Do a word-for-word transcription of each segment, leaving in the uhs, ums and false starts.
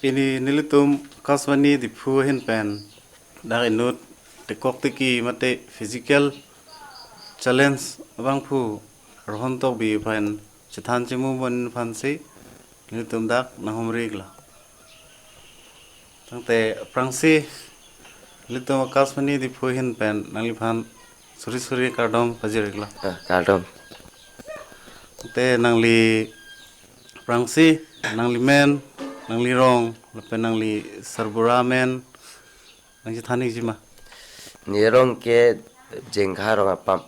Pini nelitum Akashvani Diphu ahin pen dak inut tekok teki mate physical challenge abangphu Rohan Tokbi aphan chethan chemubon aphansi nelitum dak nanghumri-iklo. Tangte aphrangsi nelitum Akashvani Diphu ahin pen nangliphan suri suri kardom pajir-iklo. Ah, kardom. Tangte nangli aphrangsi, nangli men, nangli rong, lapen nangli sarbura amen nangchethan-ikji ma? Ne rong ke Jengkha Rongapam.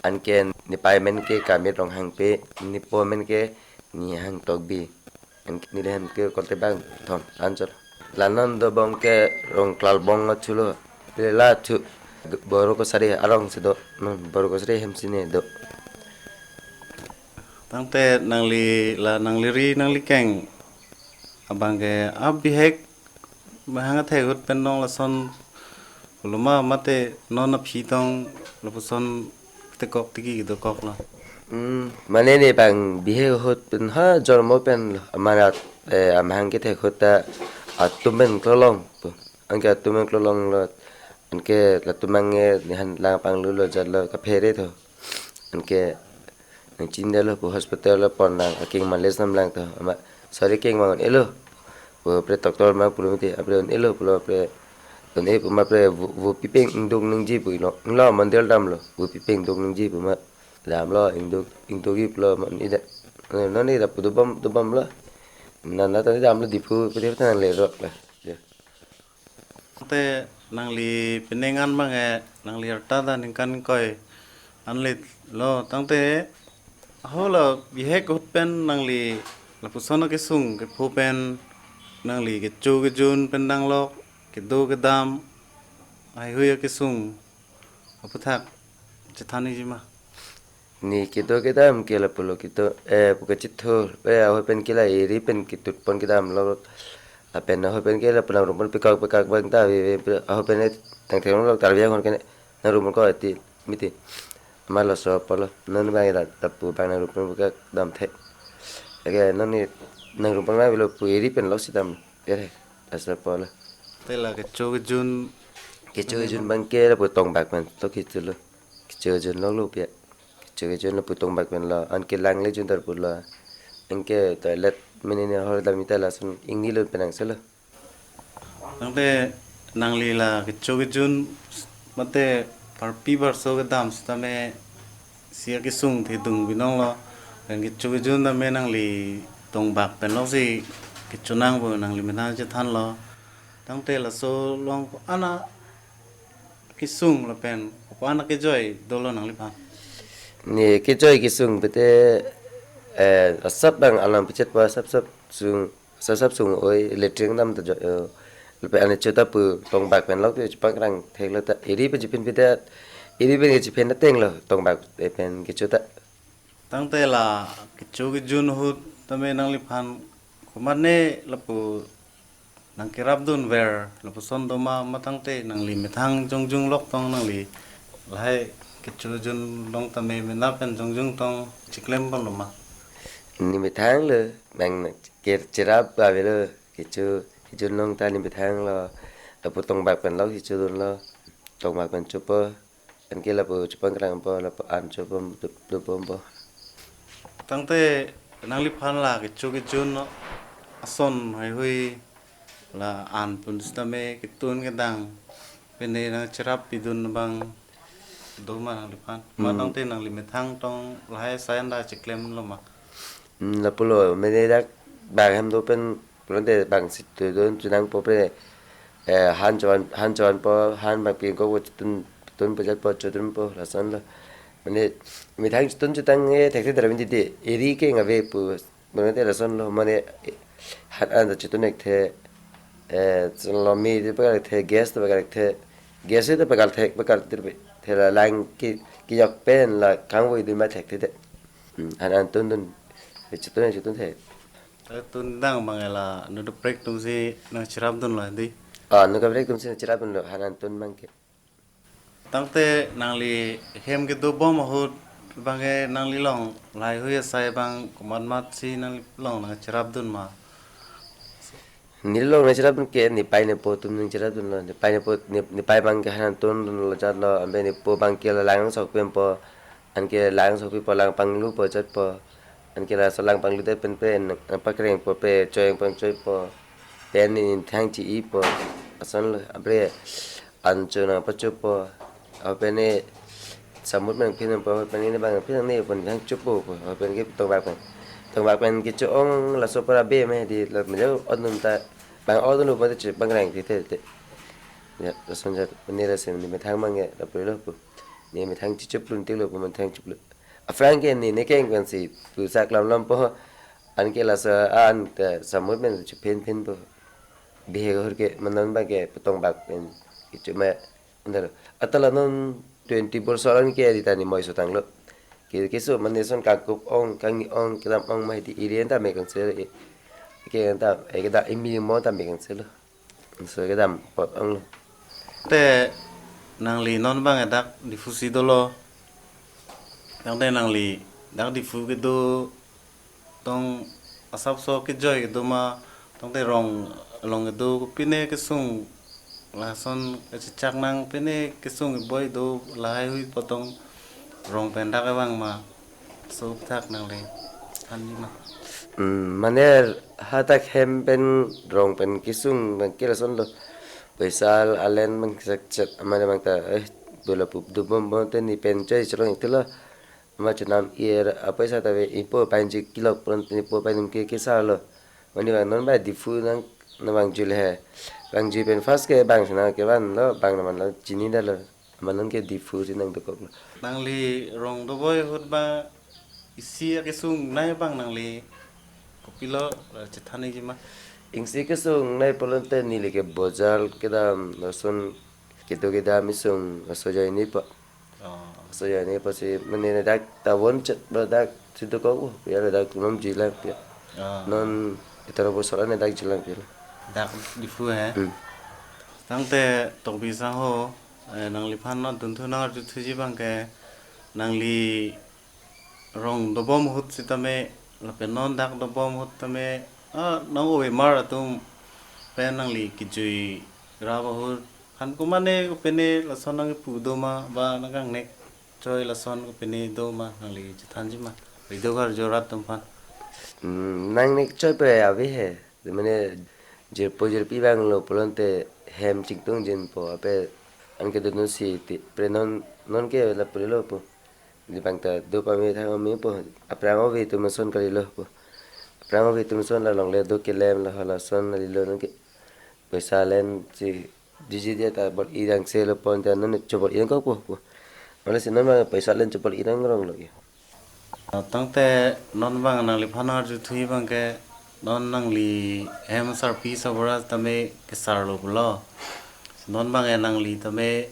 Anke nepei amen ke Kamit Ronghangpi, nepo amen ke Nihang Tokbi. Anke neli ahem ke Koltebang Thon, anchot. La non dobom ke Rongklalbong athulo. Lela athu Boro Kosari arongsi do. Non Boro Kosari ahemsi ne do. Tangte nangli la nangli ri nangli keng abang ke abihek mahang athek ahut pen nong lason pulo ma mate non aphi tong lapuson tekok teki dokoklo? Hmm, mane ne bang bihek ahut pen ha jormo pen lo, amarat, eh, amahang kethek ahut ta atum pen klolong pu. Anke atum pen klolonglo, anke latum ange nihan lang panglulo jatlo kaphere tho. Anke nangchinidetlo pu hospital lo pon lang akeng malis nam lang tho. Ama sari keng mang un-elo pu pre doctor mang pulo mati, apre un-elo pulo pre un-e pu ma pre vo, vo pipeng ingduk ningji pu ilo. Inglo mandel damlo, vo pipeng ingduk ningji pu ma damlo ingduk ingdukji pulo ma un-edet. Non ne da pu dobom dobomlo. Na na ta damlo Diphu pu de ta nangleroklo. Ya. Te nangli penang an abang ke nangli arta ta ningkan ingkoi anlit lo, tangte ho la bihek ahut pen nangli lapuson akesung kepho pen nangli kecho kejun pen danglok, kedo kedam, haihui akesung aphuthak chethan-ikji ma? Ne kedo kedam ke lapulo kedo, eh, pu kachithur, eh, ahoi pen ke la eri pen ketut pon kedamlo. Lapen ahoi pen ke la penang rumpon pekak pekak bang ta, eh, eh, ahoi pen eh, tang theng lo tar biang hon kene, nang rumpon ko ati, miti. Amar laso apotlo, non bang ta, ta pu bang nang rumpon pekak dam the. Ake, non ne, nang rumpon ma bilo pu eri pen loksi dam, ere, laso apotlo. Te la kecho kejun, kecho kejun bang ke lapu tongbak pen, to kejun lo. Kecho kejun lo lo pia. Kecho kejun lapu tongbak pen lo, anke langle jun tar pulo. Anke toilet mene ne hor dam ita lason ingni lo penang selo. Tangte nangli la kecho kejun mate parpi parso kedam sitame si akesung thedung binong lo. Pen kecho kejun tame nangli tongbak pen loksi kechonang pu nangli mena chethanlo. Tangte laso along ko-an akesung lapen ko-an akejoi dolo nangliphan? Ne kejoi kesung pete, eh, asap bang alam pichet pa asap sap sung, asap sap sung oi letring dam ta jo, eh, lapen ane chota pu tongbak pen lok te chepangkrang theklo ta eri pen chepin pete, eri pen chepin ateng lo tongbak, eh, pen kechota. Tangte la kecho kejun ahut tame nangliphan komatne lapu nangkerapdunver lapuson doma ma tangte nangli methang jongjung lok tong nangli lahai kecho kejun along tame mena pen jongjung tong chiklem ponlo ma? Ne methang lo, nang ke cherap avelo, kecho kejun along ta ne methang lo, lapu tongbak pen lok kecho dunlo, tongbak pen chopo. Anke lapu chepangkrang po, lapu an chopom, dupom po. Tangte nangliphan la kecho kejun ason haihui la an pun sitame ketun kedang pene nangcherap pidun abang doma nangliphan? Ma Hmm. Tangte nangli methang tong lahai asai an ta chiklemlo ma? Hmm, lapulo, mene dak bang hem do pen pulote bang si tu don chunang po pre, eh, han chuan, han chuan po, han bang pingko po chutun, chutun po jat po chutun po lason lo. Mane methang chutun chutang e thekthedet ra mati de, eri ke ngave pu, mane te lason lo, mane, eh, han an ta chutun ekthe, eh, chun lo mi te pakal ekthe, gas te pakal ekthe, gas te pakal thek, pakal te, te la lang ki, kejok pen la kangvoi dun ma thekthedet. Hmm, han an tun dun, chutun chutun the. Tun dang bang la nu kaprek atumsi nangcherapdunlo di? Ah, nu kaprek atumsi nangcherapdunlo, han an tun bang ke. Tangte nangli hem kedobom ahut bang ke nangli along lahai hui asai bang komat mat si nangli along nangcherapdun ma? Neli longle cherapdun ke nepai nepo atum nangcherapdunlo. Nepai nepo, ne, nepai abang ke han tondunlo jatlo, anke nepo abang ke la lang sok pempo. Anke lang sok pipo, lang panglupo jatpo. Anke laso lang pangludet pen pen nangpakrengpo, pe choi pangchoipo. Pen ne thang chi-ipo. Asonlo, apre ancho nangpachopo. Apen ne samut nangphinpo, apen ne bang phin ne pon thang chopo po. Apen ke tongbak pen. Tongbak pen kecho-ong laso para be me di la melo odun ta bang odun lo pon te che bang rang te te. Ya, lason jat ne la sem ne methang mang ya, la pulo po. Ne methang chichop lun te lo po, methang chop lo. Aphrang ke ne ne keng kan si pu sak lam lam po. Anke laso an ta samut men chephin phin po. Bihek hur ke manon bang ke tongbak pen kecho me. Andar. Atala non twenty four solan ke di ta ne moi sotanglo. Ke, keso mane son kakup ong, kangni ong, kedam ong mai di iri anta me kangse. Ke anta, eh, kedam imi mo anta me kangselo. So kedam pot onglo. Te nangli non bang dak Diphu si dolo. Tangte nangli dak Diphu kedo tong asapso kejoi kedo ma, tangte rong along kedo kopine kesung lason kachechak nang pine kesung keboi do lahai hui potong rong pen dak abang ma. So thak nangli thanji ma. Hmm, mane hadak hem pen rong pen kesung bang ke lasonlo. Poisa alen bang chak chak mane bang ta, eh, dola pup do bom bom te ne pen choi chelong ithelo. Ma chenam ir apoisa ta ve ipo pen ji kilok pon ne po pen ke kesarlo. Mane bang non ba Diphu nang nang bang jul he. Bang jul pen first ke bang sana ke vanlo, bang naman lo chini dalo. Manon ke Diphu si nang dokoklo. Nangli rong doboi ahut ba isi akesung nai bang nangli kopilo la chethan-ikji ma? Isi kesung nai pulote neli ke bojar kedam lason kedo kedam isung aso jai ne pa. Oh. Aso jai ne pa si mane ne dak ta von chet ba dak si dokok, oh, ya dak nom jilang ya. Ah. Non itaro bosor ne dak jilang ya. Dak Diphu he. Hmm. Tangte Tokbi sangho, eh, nangliphan non dunthu nangarjuthuji bang ke nangli rong dobom ahut sitame, lapen non dak dobom ahut tame, ah, nang-o bemar atum pen nangli kejui rap ahut phan komane kopine lason nangpu do ma, ba nangkangnek choi lason kopine do ma, nangli chethanji ma. Rido kar jorat atum phan. Hmm, nangnek choi pe ave he. Mane jirpo jirpi bang lo pulote hem chingtung jinpo ape anke dunu si ti pre non non ke la pulilo po. Di bang ta do pame thang ame po. Aphrang ove atum ason kalilo po. Aphrang ove atum ason la longle do kelem la halason la lilo non ke. Poisa alen si jiji dia ta bol-i dang se lo pon ta non chobol-i dang kok po po. Mane si non ma poisa alen chobol-i dang rong lo ya. Tangte non bang nangliphan arjuthui bang ke non nangli hem sarpi sabora tame kesarlo pulo. Non bang e nangli tame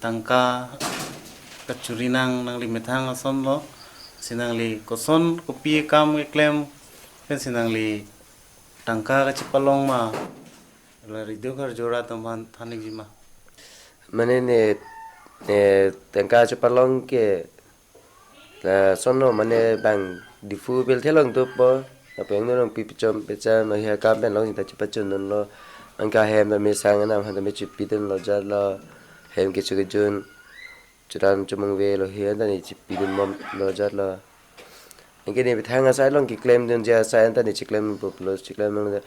tangka kachuri nang nangli methang asonlo. Si nangli koson kopi kam keklem pen si nangli tangka kachepalong ma. La rido kar jorat atum aphan than-ikji ma? Mane ne, ne tangka chepalong ke lason lo mane bang Diphu pen thelong dopo. Apeng nurong pi pichom pecham ahi akam pen long ta chepachun dunlo. Anke hem ta me sang anam han ta me chepidunlo jatlo. Hem kecho kejun. Churan chumang ve lo he anta ne chepidun bomlo jatlo. Anke ne methang asai along keklem dunji asai anta ne cheklem po pulo cheklem long.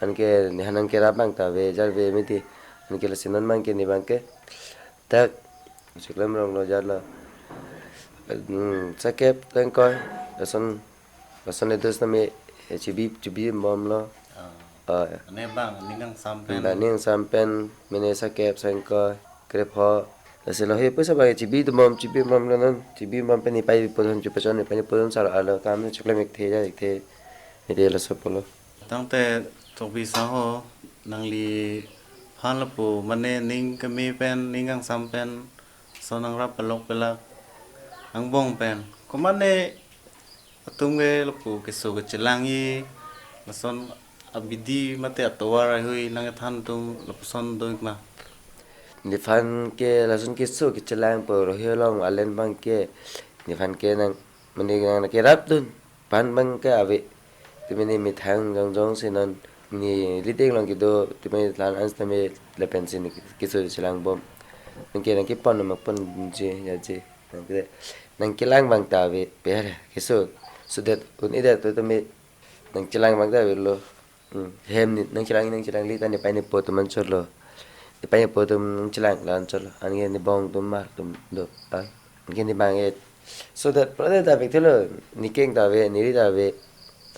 Anke ne hanang kerap bang ta ve jat ve miti. Anke lasi non bang ke ne bang ke dak cheklem ronglo jatlo. Hmm, sakep tengkoi. Lason lason le dos nami, eh, chibi chibi bomlo. Ah. Ah, ya. Mane bang ning kangsam pen. Bang ning kangsam pen mane sakep sengkoi krepho. Lasi lo he poisa bang chibi do bom chibi bomlo non. Chibi bom pen nepai pudun chepachon nepai pudun sar alo kam ne cheklem ekthe ja ekthe. Mete laso pulo. Tangte Tokbi sangho nangliphan lapu mane ning keme pen ning kangsam pen son nangrap pelok pelak angbong pen. Komane atum ke lapu keso kechelangji lason abidi mate atovar ahui nangkethan atum lapuson do-ik ma? Nephan ke lason keso kechelang po rohi along alen bang ke nephan ke nang mane nang kerap dun. Phan bang ke ave. Te mane methang jongjong si non Neli deng along kedo tumi lan an tumi lapen si neli keso chelang bom. Nangke nangkepon ma ponji ya ji. Nangke nangkelang abang ta ave pe keso. Sudet un-edet tumi nangchelang abang ta avelo. Hmm. Hem ni nangchelang nangchelangli ta nepei nepo atum anchotlo. Nepei nepo atum nangchelang la anchotlo. Anke nebong atum mar atum do. Anke ne abang et. Sudet prade ta pik thelo. Nekeng ta ave, neri ta ave.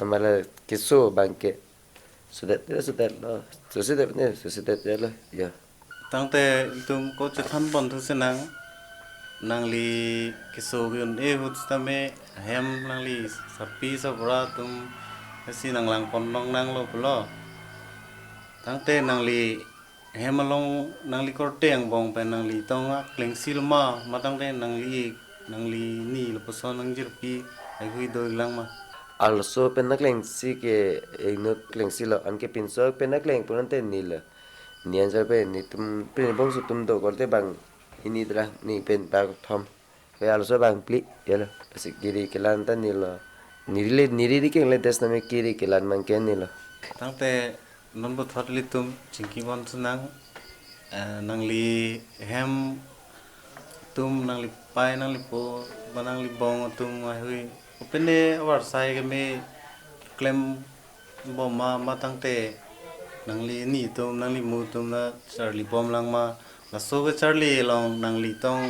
Amat la keso abang ke. Sudet, sudet lo. Sudet ne, sudet lo. Ya. Tangte itum ko chethan pon thu senang, nangli keso ke un-e ahut sitame hem nangli sarpi sabura atum si nanglang pon longnanglo pulo. Tangte nangli hem along nangli korte angbong pen nanglitong aklengsi lo ma, ma tangte nangli, nangli ni lapuson nangjirpi haihui dolang ma? Arloso pen aklengsi ke inut aklengsi lo, anke pinso pen akleng pon ante neli lo. Ne answer pen netum pen bongso atum do korte abang hini dra ne pen bangkethom. Pe arloso abang phli, ya lo. Lasi kiri kelang ta neli lo. Neli le, neli ri keng le des name kiri kelang abang ke neli lo. Tangte non puthot ilitum chingki pon senang, eh, nangli hem atum, nangli pei, nangli po, ba nangli bong atum haihui, kopine avarsai keme klem bom ma, ma tangte nangli ni atum, nangli mu atum ta charli bom lang ma? Laso kecharli along nanglitong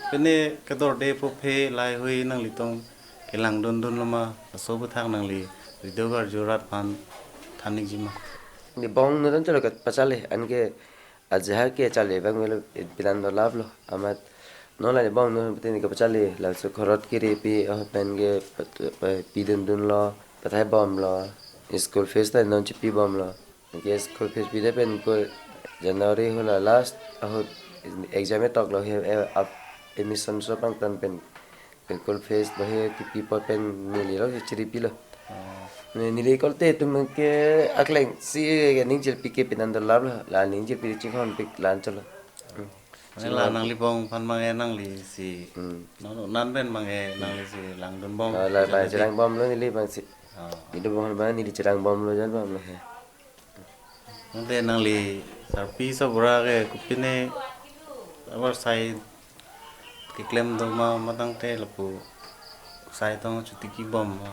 pine kedorde puphe lahaihui nanglitong kelang dundun lo ma? Laso aputhak nangli rido karju rat aphan than-ikji ma? Ne bong nu tan chalo kat pacharli, anke ajahak ke charli abang avelo, pindan dolap lo. Amat non la ne bong nu pute ne kepacharli, laso khorot kiri pi, oh, pen ke pat-, pa-, pi dundun lo, pathai bom lo, school fees ta non chipi bom lo. Anke school fees pidet pen ko January hala last ahut exam etok lo he, eh, ap-, admission so pangtan pen school fees lo he kipi apot pen neli lo he chiri pilo. Oh. Ne neli korte atum ke aklengsi ke ningjirpi ke pindan dolap lo, la ningjirpi chinghon pik la anchotlo. Hmm. Mane la nangli bong aphan abang e nangli si. Hmm. Non, non pen abang e nangli si langdun bom. Oh, la abang chelang bom lo neli abang si. Oh. Neli bong aphan abang neli chelang bom lo jan bom lo he. Tangte nangli sarpi sabura ke kopine avarsai keklem do ma, ma tangte lapu sai tong chitiki bom ma?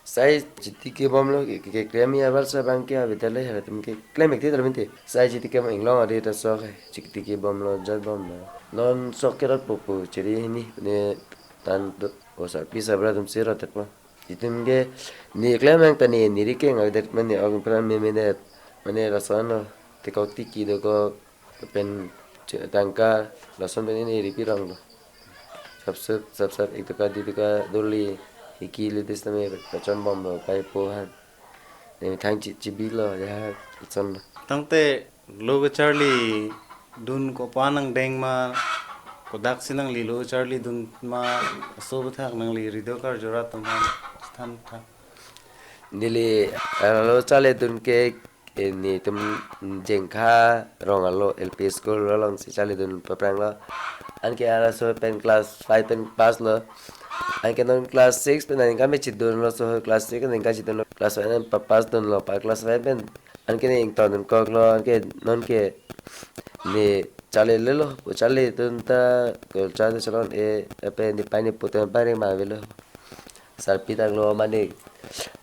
Sai chitiki bom lo ke, ke, keklem ya avarsai abang ke avedale halatum keklem ek te minte. Sai chitiki bom inglong ade ta so ke chitiki bom lo, jat bom lo. Non sok kerot pupu chiri hini ne tan do, o sarpi sabura atum si rot po. Itum ke ne klem nang ta ne, neri keng avedet mane, ok pran memedet mane, lason lo, tekok tiki dokok pen che-, tangka, lason pen ne ripi rong lo. Sap sap, sap sap, ik toka di toka doli, iki le des tame pachon bom lo, pei po han. Ne thang chi, chibi lo, ya, lason lo. Tangte lo kecharli dun ko pa nangdeng ma, kodaksi nangli lo charli dun ma, laso aputhak nangli rido karju rat aphan than tha. Neli, eh, lo charli dun ke, eh, netum Jengkha Rong alo L P school along si charli dun paprang lo. Anke arloso pen class five pen pass lo. Anke non class six pen aningkan me chidun lo, so class six aningkan chidun lo. Class five pen pa pass dun lo, pa class five pen anke ne ington dun kok lo, anke non ke ne charli le lo, pu charli dun ta, ko charli salon e, ape nepei nepo atum pareng ma avelo. Sarpi tanglo mane,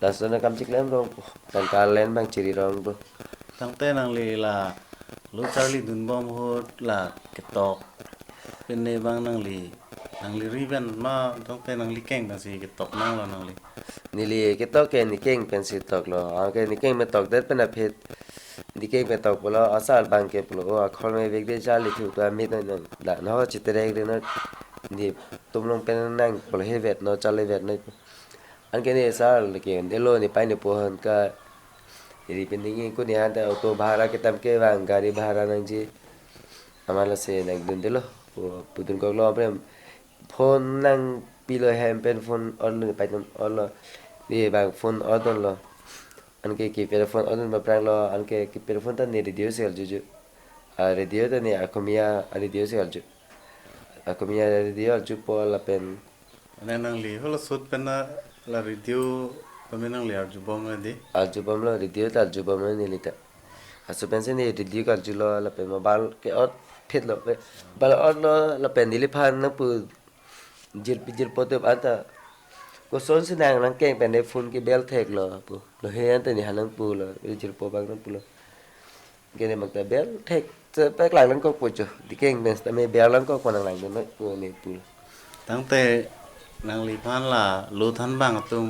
lason akam chiklem rong po, tangka len abang chiri rong po. Tangte nangli la lo charli dun bom ahut la ketok pine abang nangli, nangli ri pen ma, tangte nangli keng pensi ketok nanglo nangli? Neli ketok ke nekeng pensi tok lo. Anke nekeng pen tokdet pen aphi, nekeng pen tok pulo, asal abang ke pulo, o akhol me vekde charli thu tu amit non non. La no chiterek de non. Netum along pen nang pulo, he vet non, charli vet non. Anke ne sar leke, ne lo nepei nepo aphan ka, eri pen dingin ko ne han ta auto bhara ketam kevang, gari bhara nangji. Amat lasi nangdunde lo, pu, pudun kok lo, apre phone nangpilo hem pen phone on lo, nepei atum on lo, ne abang phone on lo. Anke keypad phone on paprang lo, anke keypad phone ta ne radio si al juju. A radio ta ne Akhomiya a radio si al ju. Akhomiya radio al ju po lapen. Mane nangli halaso ahut pen la radio Kami nangli arjubom lo di. Arjubomlo, radio ta arjubomlo neli ta. Aso pensi ne radio karjulo lapen mobile ke-ot phitlo pe. Mobile otlo lapen neliphan nangpu jirpi jirpo te anta. Kosonsi nang nangkeng pen ne phone ke bell theklo pu. Lo he anta ne hanang pulo, jirpo abang nangpulo. Kene mak ta bell thek, chepak lang nangkokpo cho. Dikeng pen sitame bell nangkokpo nang langdun noi pu ne pulo. Tangte nangliphan la lo than abang atum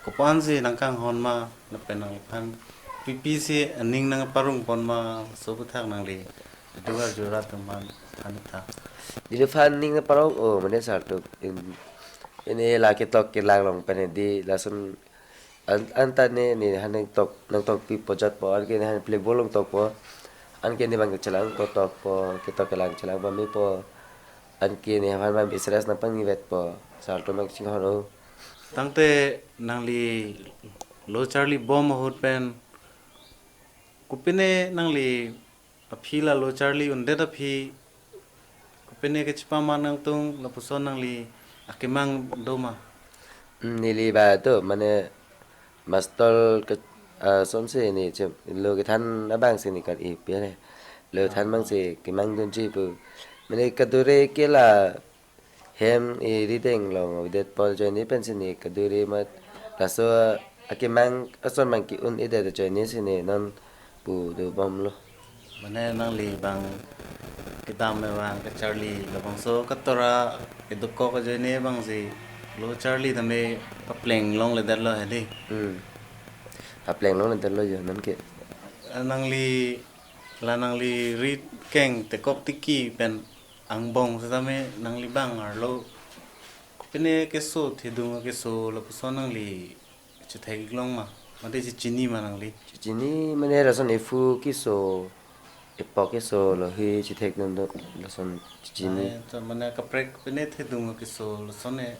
kopi-ansi nangkanghon ma, lapen nangliphan pipi si aning nangparong pon ma, laso aputhak nangli, adu arju rat atum aphan than tha. Neliphan aning nangparong-o mane sartuk in, ini la ketok kelang along pen di lason an, anta ne, ne han nangtok, nangtokpi pojat po, anke ne han play ball along tokpo, anke ne bang chelang ko tokpo, ketok kelang chelang pame po, anke ne han bang business nangpangni vetpo, sartum nangchinghon-o. Tangte nangli lo charli bom ahut pen, kopine nangli aphi la lo charli undet aphi, kopine kechipamar nangtung lapuson nangli akemang do ma? Hmm, neli ba to, mane master ke, ah, sonsi ne chem, lo kethan abang si ne kar-i pe re. Lo than abang si kemangdunji pu. Mane kadure ke la hem eri deng along avedetpo ajoine pensi ne kadure amat laso akemang ason abang ke-un-edet ajoine si ne non pu dobomlo. Mane nangli bang kedam abang kacharli labangso katora kedokok ajoine abang si lo charli tame papleng longledetlo he di. Hmm. Papleng longledetlo jo non ke. Nangli la nangli rit keng tekok tiki pen angbong setame nangli bang arlo kopine keso, thedung keso lapuson nangli chethek long ma? Mate chechini ma nangli? Chechini mane lason ephu keso, epok keso lo he chethekdun do, lason chechini. Ai, to mane kaprek pine thedung keso lason e.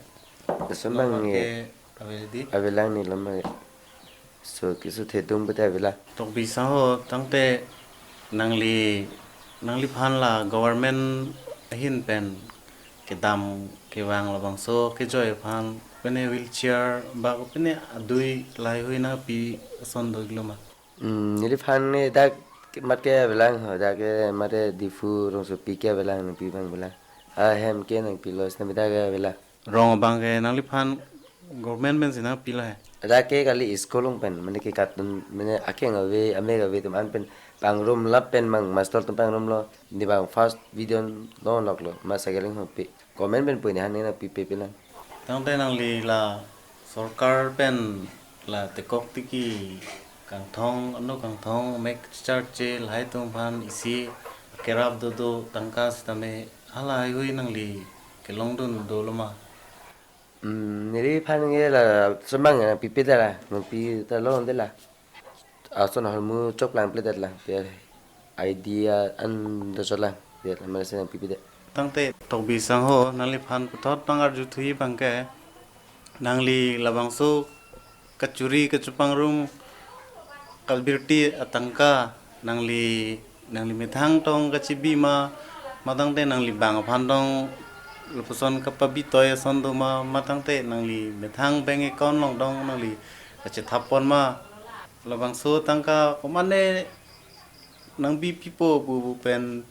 Lason lo bang ma e ke ave di? Avelang ne lo ma e. So keso thedung pute avelang. Tokbi sangho, tangte nangli, nangliphan la government ahin pen kedam kevang labangso kejoi aphan, pine wheelchair ba pine adui lahaihui nangpi ason do-iklo ma? Hmm, neliphan ne dak mat ke avelang ho, dak ke mate Diphu rongsopi ke avelang, nangpi abang avelang. Ahem ke nangpilo, sitame dak ke avelang. Rong abang ke nangliphan government pensi nangpilo he? Dak ke kali school along pen, mane ke katun, mane akeng ave, amek ave atum an pen pangrum, lap pen mang master atum pangrumlo, ne bang first video non loklo, ma second along pi. Government pen pu ne han ne nangpipe pelang. Tangte nangli la sorkar pen la tekok tiki kangthong, ano kangthong mek charche lahai atum aphan isi kerap dodo tangka sitame halahaihui nangli kelongdun dolo ma? Hmm, neliphan ke la semang nangpipe dala, nangpi ta lo dala. Ason ahormu choklang pledet lang, pe idea an do choklang, pe mane si nangpipedet. Tangte Tokbi sangho, nangliphan puthot pang arjuthuji abang ke, nangli labangso kachuri kachepangrum kalbirti atangka nangli, nangli methang tong kachibi ma, matangte nangli bang aphan tong lapuson kapabitoi ason do ma, matangte nangli methang bank account along tong nangli kachethap pon ma? Labangso tangka komane nangbipipo pu pu pen,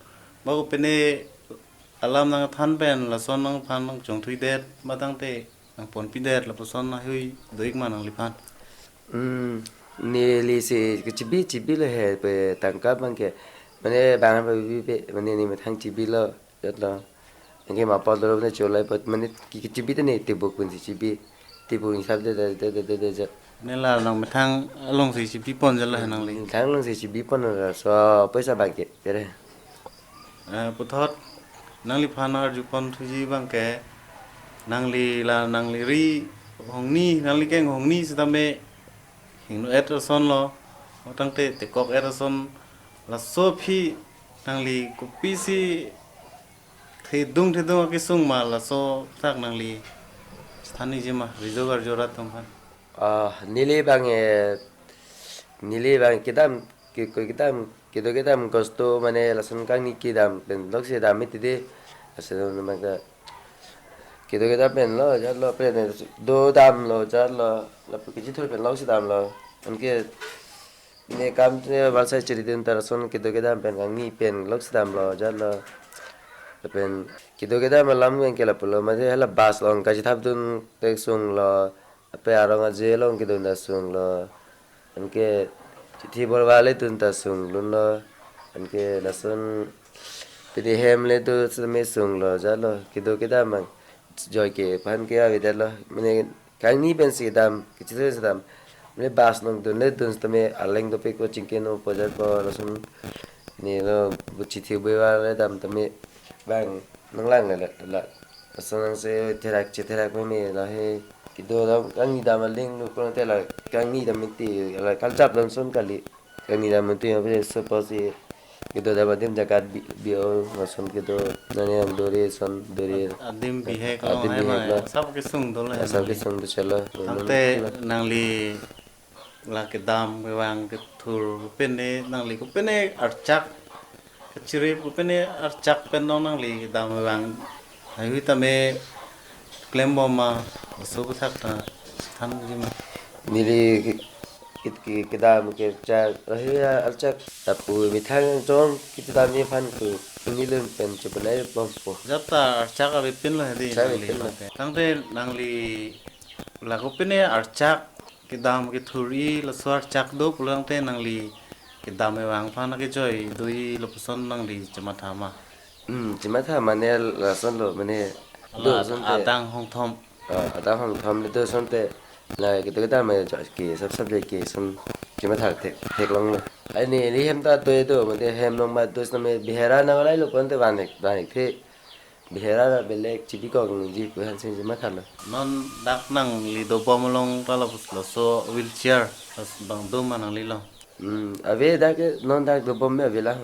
ba kopine alam nangthan pen lason nangphan nangchongthuidet, matangte nangponpidet, lapuson ahui do-ik ma nangliphan? Hmm, neli si kachibi chibilo he, pe tangka abang ke, mane bang pabipe, mane ne methang chibilo, jatlo. Anke ma apor dolo ne cholai pot, mane ki, kachibi te ne tebuk pensi chibi, tebuk hisap de de de de de de jat. Ne la nang methang along si chibi pon jatlo he nangli? Methang along si chibi pon laso poisa abang ke, tere. Eh, puthot nangliphan arju ponthuji abang ke, nangli la nangli ri hongni, nangli keng hongni sitame hingno-et ason lo, matangte tekok-et ason, laso aphi nangli kopisi thedung thedung akesung ma, laso aputhak nangli chethanji ma rijo karjo rat atum aphan? Ah, neli abang, eh, neli abang kedam, ke, ke kedam, kedo kedam kosto mane lason kangni kedam pen lok si dam miti de. Lason abang ke Kedo kedam pen lo, jatlo pen do damlo, jatlo. Lapu kechithur pen loksi damlo. Anke ne kam ne balsai chiri dun ta lason kedo kedam pen kangni pen loksi damlo, jatlo. Lapen kedo kedam alam ke lapulo mate hala bus along kachithap dun tek sunglo. Ape arong aje along kedun ta sunglo. Anke chithi borwa le dun ta sunglunlo. Anke lason pini hem le do seme sunglo, jatlo. Kedo kedam mang joike aphan ke avedetlo. Mane kangni pensi dam, kechithur si dam. Mane bus along dunle dun tame aleng dopik ko chingke nopo jatpo lason. Nelo bu chithi borwa le dam tame bang nanglang le la. Lason nangse therak chetherak meme lahe kedo dam kangni dam aling nu kono te la kangni dam mete la kaljap dam son kali. Kangni dam mete ape suppose kedo dam adim jagat bi, bi o lason kedo nani ang dore son dore. Adim bihek lo, adim hai bihek ma lo. Sab kesung dolo hai. Sab nangli kesung do chelo. Tangte nangli la kedam kevang kethur kopine nangli kopine archak kachiri kopine archak pen dong nangli kedam kevang. Haihui tame klembom ma, laso aputhak ta thanji ma. Neli ke, ke, ke, kedam ke archak, lahei archak lapu methang chong kiti dam ni aphan ke nilun pen chepanai bompo. Jat ta archak avepinlo hedi. Archak nangli avepinlo. Tangte nangli la kopine archak kedam kethur-i laso archak do pulo tangte nangli kedam kevang aphan akejoi do-i lapuson nangli chematha ma? Hmm, chematha mane lasonlo mane do la sonte. Adang hongthom. Ah, adang hongthom le do sonte. La kedo kedam ke sap sap ke son chematha thek theklonglo. Ai ne li hem ta do do mane hem along ma do same bihera nang lailo konte vanek vanek the. Bihera ra belek chibikok nangji pu aphan si chemathalo. Non dak nangli dobom along ta lapuson laso wheelchair bang do ma nangli along? Hmm, ave dak ke non dak dobom me ave la.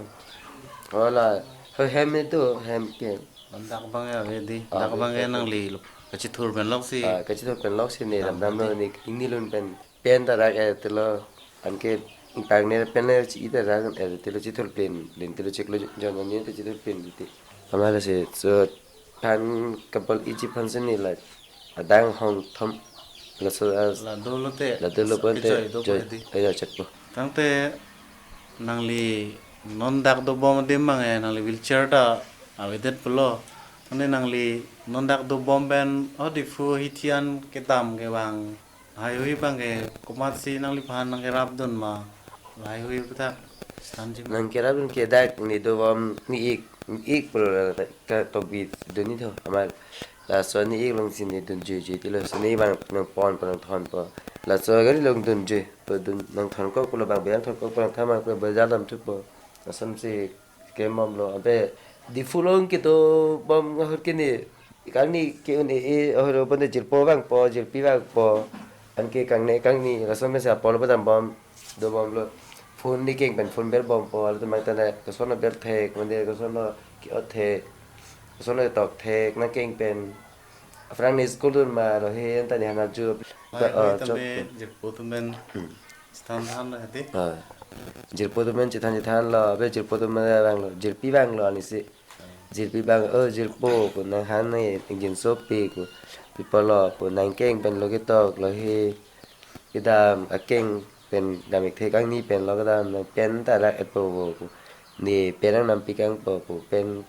Hola, ho hem me do hem ke. Non dak bang ave di, ah, dak ave bang ke dak nangli lo. Kachithur pen loksi. Ah, kachithur pen loksi ne dam dam damlo di. Ne ingnilun pen. Pen ta rak er telo, anke ingpang ne pen ne chi-i ta rak er telo chithur pen, len telo chiklo jon jon ne ta chithur pen te. Amal si so than kapal iji aphan si ne la adang hongthom laso as la dolo te, la dolo pen te kejoi do joi, pen di. Ayo chakpo. Tangte nangli non dak dobom adim bang e nangli wheelchair ta avedet pulo. Ane nangli non dak dobom pen o Diphu hithi an kedam kevang. Haihui bang ke komatsi nangliphan nangkerap dun ma? Haihui aputhak thanji ma. Nangkerap dun ke dak ne dobom ne ik, ne ik pulo la ka tobi dun ni tho. Amat laso ne ik along si ne dun jui jui tilo. So ne bang nangpon po nangthon po. Laso gari along dun jui po dun nangthon kok pulo bang bang thon kok pulo nangthama pulo bajar dam thupo. Lason si kembomlo, ape Diphu along kedobom ahut ke ne kangni ke-un e-e ahut pen jirpo vangpo, jirpi vangpo. Anke kangne kangni lason mesen apor lo padambom, dobomlo. Phone ne keng pen phone bel bompo, alo temang tane koson lo bel thek, mande koson lo ke-ot thek, koson lo tok thek, nangkeng pen. Aphrang ne school dun ma lo he, anta ne hana ju. Ai, ba, ai, ah, tame chok. Jirpo atum pen. Hmm. Chethan thanlo hedi. Ah. Jirpo atum pen chethan chethanlo, abe jirpo atum pen vanglo, jirpi vanglo anisi. Jirpi vang, "O jirpo," pu, "nang han ne ingjinso pi," pu, "pi pulo," pu, "nangkeng pen lo ketok lo he, kedam akeng pen dam ik thek kangni pen lo kedam, nang pen ta rak et po vo," pu, "Ne pen nangnampi kangpo," pu, pen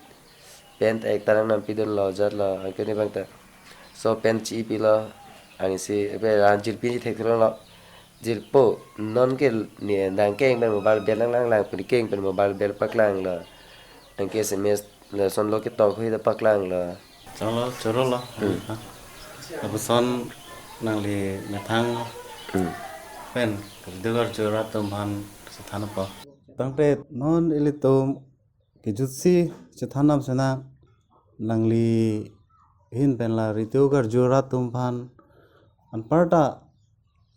pen ta ek ta nangnampi dunlo jatlo, anke ne bang ta. So pen chi-i pilo, anisi, abe la jirpi ne thektheklonglo. Jirpo, non ke ne nangkeng pen mobile bel nanglang lang, pu ne keng pen mobile bel paklanglo. Anke S M S lason lo ketok hui ta paklanglo. Cholo, chorolo. Hmm. Ha. Lapuson nangli methang Hmm. pen, kalidu karju rat atum aphan chethan po. Tangte non ilitum kejutsi chethan nam sena nangli ahin pen la ritu karju rat atum aphan anparta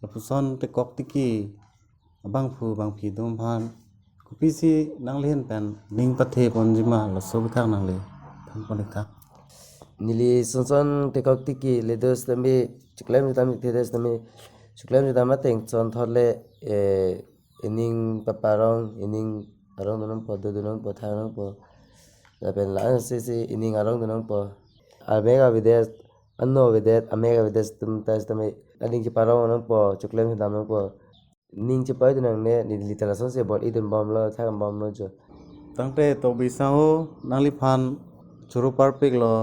lapuson tekok tiki abangphu bangphi atum aphan kopisi nangli ahin pen ning pathe ponji ma laso aputhak nangli than pon ik tha. Neli sonson tekok tiki le do sitame chiklem tam ik the do sitame chiklem tam ateng chonthot le, eh, ining paparong, ining arong dunong po, do dunong po, thang nong po. Lapen la-an si si ining arong dunong po. Amek avedet, ano avedet, amek avedet atum ta sitame aning cheparong nangpo, choklem dam nangpo. Ning chepaitu nangne, neli ta lasonsi bor-idun bomlo, thakdam bomlo jo. Tangte Tokbi Sangho, nangliphan choro parpiklo,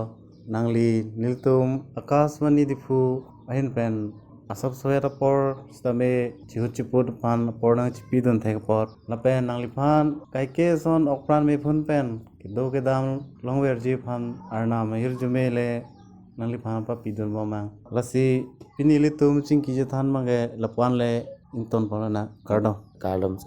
nangli nelitum Akashvani Diphu ahin pen asap sohet apor sitame chihut chiput aphan apor nangchipidun thek apor. Lapen nangliphan kaike ason okpran mephun pen kedo kedam longverji aphan arnam ahirjume le nangliphan papidun bomnang. Lasi pini ilitum chingki chethan abangke lapu-an le ingtonpon nang, kardom. Kardom.